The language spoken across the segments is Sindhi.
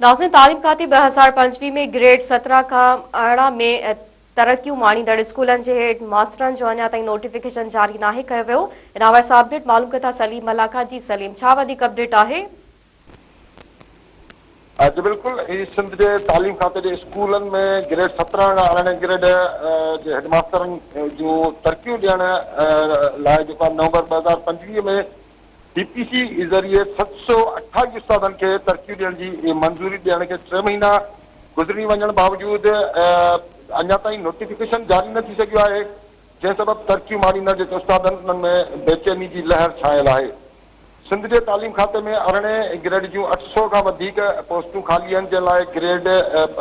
ناظرين تعليم کاتي 2025 ۾ گريڊ 17 کان 18 ۾ ترقيون ماڻيندڙ اسڪولن جي هيڊ ماسترن جو اڃا تائين نوٽيفڪيشن جاري ناهي ڪيو ويو. ان حوالي سان اپڊيٽ معلوم ڪندا سليم ملاح کان جي سليم ڇا وڌيڪ اپڊيٽ آهي؟ جي بلڪل هي سنڌ جي تعليم کاتي جي اسڪولن ۾ گريڊ 17 کان 18 گريڊ جي هيڊ ماسترن جون ترقيون ڏيڻ لاء جيڪو آهي نومبر 2025 ۾ ڊي پي سي ذريعي 728 استادن کي ترقيون ڏيڻ جي منظوري ڏيڻ کي ٽي مهينا گذري وڃڻ باوجود اڃا تائين نوٽيفڪيشن جاري نه ٿي سگهيو آهي، جنهن سبب ترقيون ماڻيندڙ جيڪي استاد آهن انهن ۾ بيچيني جي لهر ڇانيل آهي. سنڌ جي تعليم کاتي ۾ ارڙهين گريڊ جون 800 کان وڌيڪ پوسٽون خالي آهن، جنهن لاء گريڊ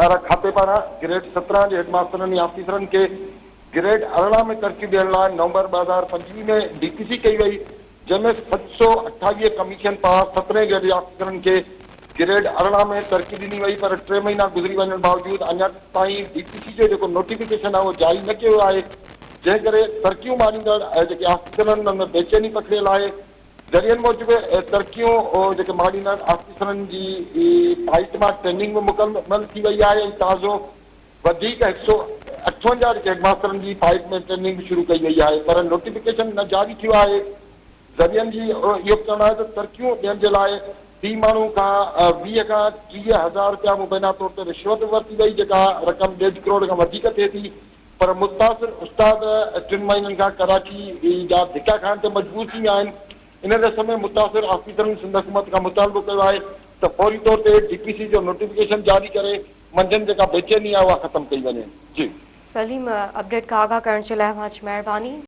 12 کاتي پاران گريڊ 17 جي هيڊماسترن ۽ آفيسرن کي گريڊ 18 ۾ ترقيون ڏيڻ لاء نومبر 2025 ۾ ڊي پي سي ڪئي وئي، جنهن ۾ 728 ڪميشن پاس سترهين گريڊ جي آفيسرن کي گريڊ 18 ۾ ترقي ڏني وئي پر ٽي مهينا گذري وڃڻ باوجود اڃا تائين ڊي پي سي جو جيڪو نوٽيفڪيشن آهي اهو جاري نه ڪيو ويو آهي، جنهن ڪري ترقيون ماڻيندڙ جيڪي آفيسر آهن انهن ۾ بيچيني پکڙيل آهي. ذريعن موجب ترقيون جيڪي ماڻيندڙ آفيسرن جي پائيٽ مان ٽريننگ به مڪمل ٿي وئي آهي ۽ تازو وڌيڪ 158 جيڪي هيڊ ماسترن جي پائيپ ۾ ٽريننگ به شروع ڪئي وئي آهي پر نوٽيفڪيشن نه جاري ٿيو آهي. ذريعن جي اهو به چوڻ آهي ته ترقيون ڏيڻ جي لاء في ماڻهو کان 20 کان 30 هزار رپيا مبينا طور تي رشوت به ورتي وئي جيڪا رقم ڏيڍ ڪروڙ کان وڌيڪ ٿئي ٿي پر متاثر استاد ٽن مهينن کان ڪراچي جا ڌڪا کائڻ تي مجبور ٿي ويا آهن. ان ڏس ۾ متاثر آفيسرن سنڌ حڪومت کان مطالبو ڪيو آهي ته فوري طور تي ڊي پي سي جو نوٽيفڪيشن جاري ڪري منجهن جيڪا بيچيني آهي اها ختم ڪئي وڃي. جي. سليم اپڊيٽ کان آگاهه ڪرڻ جي لاء اوهان جي مهرباني.